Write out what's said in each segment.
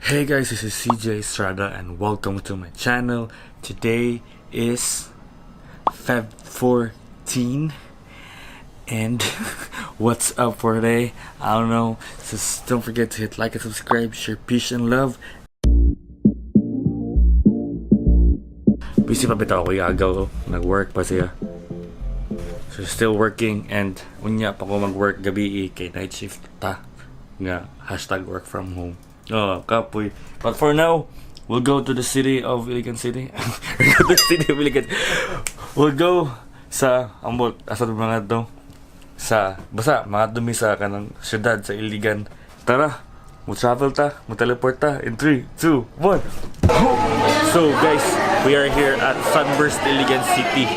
Hey guys, this is CJ Estrada and welcome to my channel. Today is Feb 14 and what's up for today? I don't know. Just don't forget to hit like and subscribe, share peace and love. Busy pa bitaw ko yagaw ko. Nag-work pa siya. So still working and unya pa ko mag-work gabi kay night shift ta nga #workfromhome. Oh, kapoy. But for now, we'll go to the city of Iligan City. We'll go to the city of Iligan. We'll go sa ambot asa mga to sa basta mga dumi sa kanang syudad sa Iligan. Tara, mo travel ta, mo teleport ta in 3, 2, 1. So guys, we are here at Sunburst Iligan City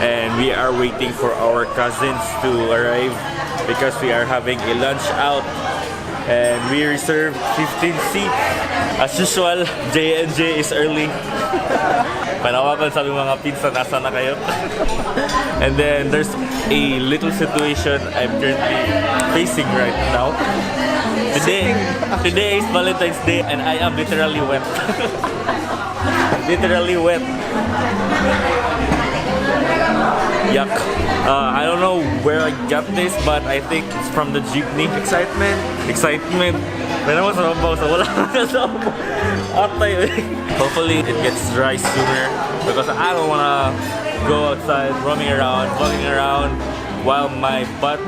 and we are waiting for our cousins to arrive because we are having a lunch out and we reserved 15 seats. As usual, J&J is early. Panawagan sa aming mga pinsan, nasa na kayo? And then there's a little situation I'm currently facing right now. Today is Valentine's Day and I am literally wet. Literally wet. Yuck. I don't know where I got this, but I think it's from the jeepney. Excitement. Excitement. Pero mo sa babaw, so wala na sa babaw. Atay. Hopefully it gets dry sooner because I don't wanna go outside roaming around, walking around while my butt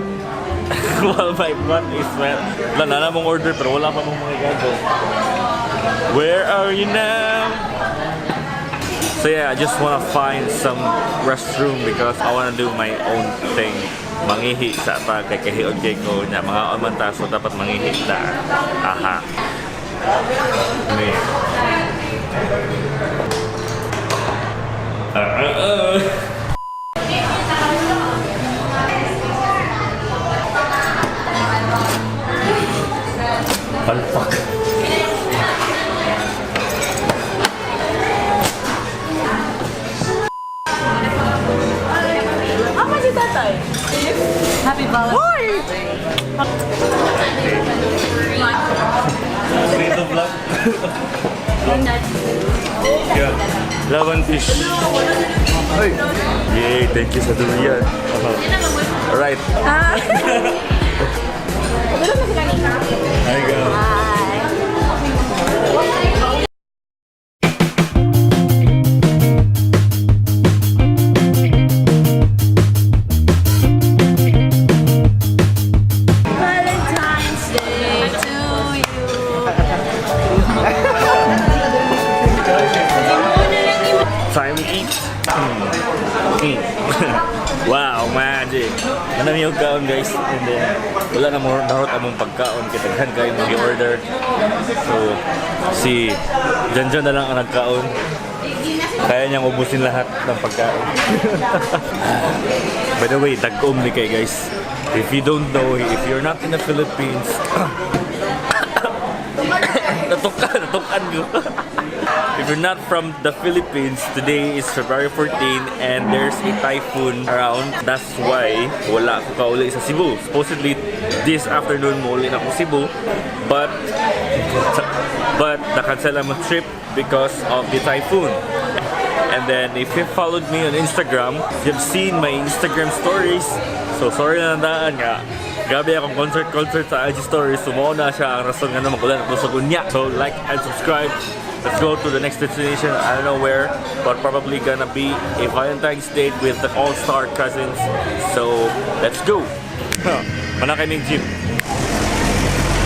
is wet. Wala na mong order pero wala pa mong mga gago. Where are you now? So yeah, I just wanna find some restroom because I wanna do my own thing. Mangihi sa ta kay kahiod kay ko nya mga man ta so dapat mangihi ta. Aha. Ni. Palpak. Ama si tatay. Happy Valentine's Day. Dito vlog. Yeah. Love and fish. Yay, thank you sa durian. Alright. There you go. Valentine's Day to you. Time to eat. Wow, magic. Ano yung kaon guys? And then wala na mo narot among pagkaon kay daghan kayo mag-order. So si Janjan na lang ang nagkaon. Kaya niyang ubusin lahat ng pagkain. By the way, tag-um ni kay guys. If you don't know, if you're not in the Philippines, natukan ko. If you're not from the Philippines, today is February 14 and there's a typhoon around. That's why wala ko kauli sa Cebu. Supposedly, this afternoon mauli na ako Cebu, but na-cancel ang trip because of the typhoon. And then, if you followed me on Instagram, you've seen my Instagram stories. So, sorry na nandaan nga. Grabe akong concert sa IG stories. So, mao na siya ang rason nga na magulan ako sa gunya. So, like and subscribe. Let's go to the next destination. I don't know where, but probably gonna be a Valentine's date with the all-star cousins. So, let's go! Mana kaming jeep.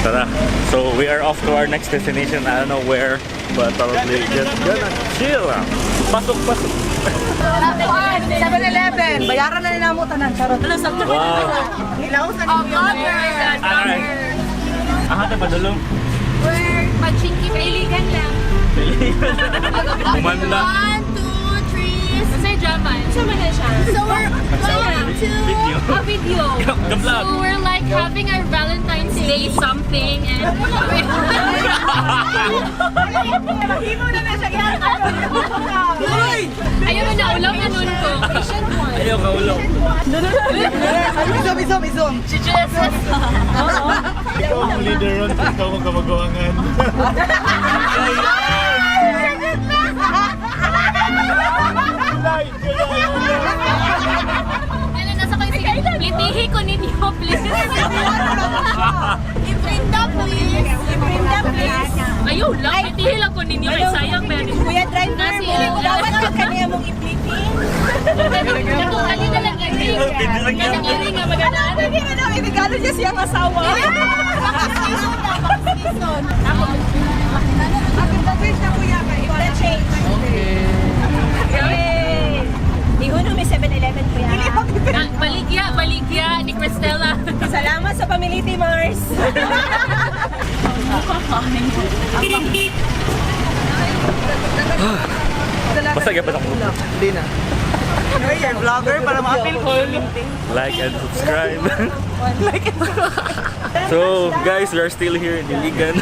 Tara. So, we are off to our next destination. I don't know where, but probably just gonna chill. Pasok, pasok. 7-Eleven. Bayaran na nila mo tanan. Charot. Wow. Nilaos na ninyo. Alright. Aha, ta padulong. We're pachinki. Kailigan lang. Umanda. 1, 2, 3. Sa drama. Sama na siya. So we're going to Video. a video. The vlog. So we're like having our Valentine's Day something and Mahimo na na siya. Ayaw mo na, ulaw na nun ko. Ayaw ka ulo. Izom, izom, izom. Si Jesus. Ikaw ang leader ron, ikaw ang kamagawangan. Ano, nasa ko yung sige. Litihi ko ninyo, please. Iprinda, please. Iprinda, please. Ayaw lang, litihi lang ko ninyo. Kay sayang, meron. Kuya driver Nasi- mo, dapat ka kaniya mong iplipi. Naku, kanina lang iring. Kanang iring nga maganaan. Hindi na daw, ibigalo niya siyang asawa. Okay. Ihuno may 7-Eleven kuya. Baligya, baligya ni Cristela. Salamat sa pamiliti, Mars. Basta gapat ako. Hindi na. You're vlogger para ma-appeal ko. Like and subscribe. So, guys, we are still here in Iligan.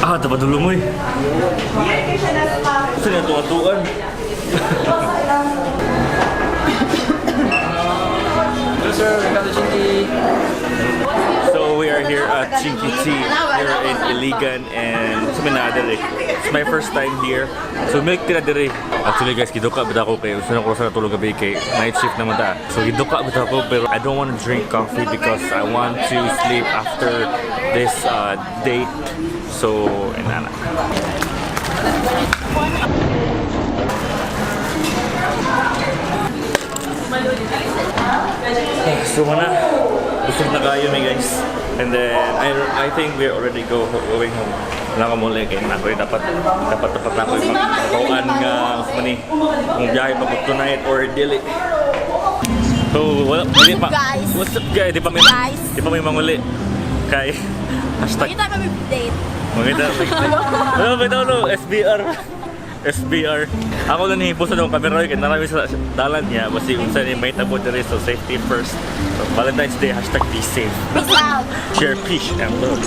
Ah, dapat dulo mo eh. Gusto niya tuwa-tuwan. Hello sir, welcome to Chinky. So we are here at Chinky Tea here in Iligan and sa Manadal eh. It's my first time here. So milk tea na dire. Actually guys, giduka ba ako kay usa na ko sa natulog gabi kay night shift naman ta. So giduka ba ako pero I don't want to drink coffee because I want to sleep after this date. So, inana. So wala. Busog na kayo mi guys. And then I think we're already going home. Wala ka muli kay na ako dapat dapat dapat na ako ipagpauan nga mani kung biyahe pa ko tonight or dili. So wala dili pa. Guys? What's up guys? Di pa may Guys? di pa may manguli. Kay hashtag Kita kami date. Makita. Ano ba ito? No? SBR. SBR. Ako lang nihipusan ng camera kay narami sa dalan niya basi unsa ni may tabo diri, so safety first. So, Valentine's Day #BeSafe. Peace out. Share peace and love.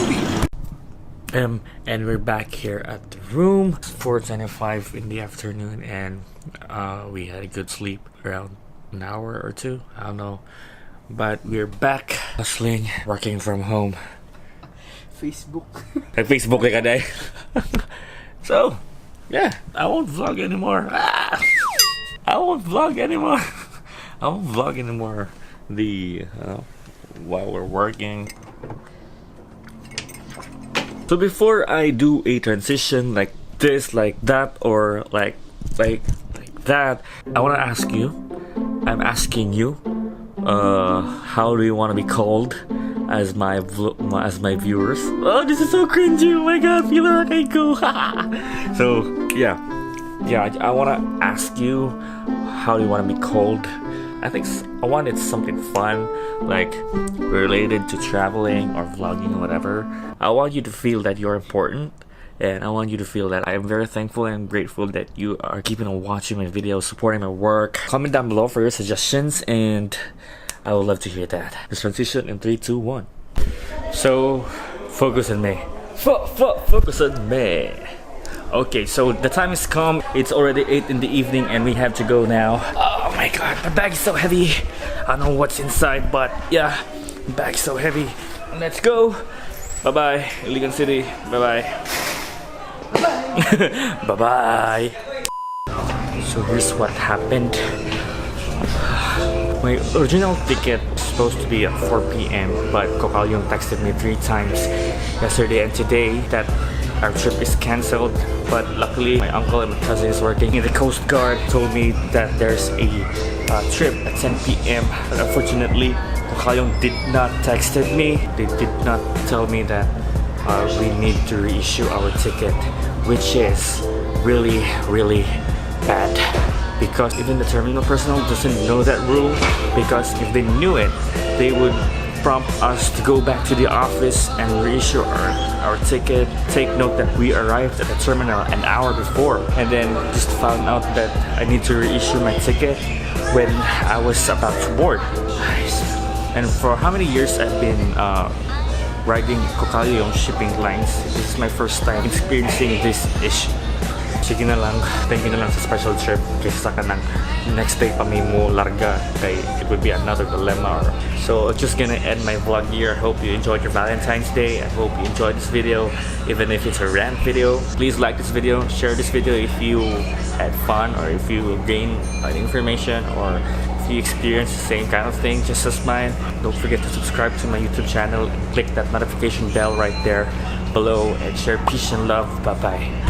And we're back here at the room. It's 4:25 in the afternoon, and we had a good sleep around an hour or two. I don't know, but we're back hustling, working from home. Facebook. Nag-Facebook kay kaday. So, yeah, I won't vlog anymore. Ah! I won't vlog anymore. I won't vlog anymore. The while we're working. So before I do a transition like this, like that, or like that, I wanna ask you. I'm asking you, how do you want to be called as my viewers? Oh, this is so cringy! Oh my God, feel like I go. So yeah, I wanna ask you, how do you want to be called? I think I want it something fun, like related to traveling or vlogging or whatever. I want you to feel that you're important. And I want you to feel that I am very thankful and grateful that you are keeping on watching my videos, supporting my work. Comment down below for your suggestions, and I would love to hear that. Let's transition in three, two, one. So, focus on me. Focus on me. Okay, so the time has come. It's already 8 in the evening and we have to go now. Oh my God, my bag is so heavy. I don't know what's inside, but yeah, bag's so heavy. Let's go. Bye bye, Iligan City. Bye bye. Bye bye. So here's what happened. My original ticket was supposed to be at 4 p.m., but Kokalyong texted me three times yesterday and today that our trip is cancelled. But luckily, my uncle and my cousin is working in the Coast Guard told me that there's a trip at 10 p.m. But unfortunately, Kokalyong did not texted me. They did not tell me that we need to reissue our ticket, which is really, really bad because even the terminal personnel doesn't know that rule, because if they knew it, they would prompt us to go back to the office and reissue our ticket. Take note that we arrived at the terminal an hour before and then just found out that I need to reissue my ticket when I was about to board. And for how many years I've been Riding Cokaliong shipping lines. This is my first time experiencing this issue. Sige na lang, thank you na lang sa special trip kaysa sa kanang next day pa mi mo larga kay it would be another dilemma. So I'm just gonna end my vlog here. I hope you enjoyed your Valentine's Day. I hope you enjoyed this video, even if it's a rant video. Please like this video, share this video if you had fun or if you gain information or if you experience the same kind of thing just as mine. Don't forget to subscribe to my YouTube channel and click that notification bell right there below and share peace and love. Bye bye.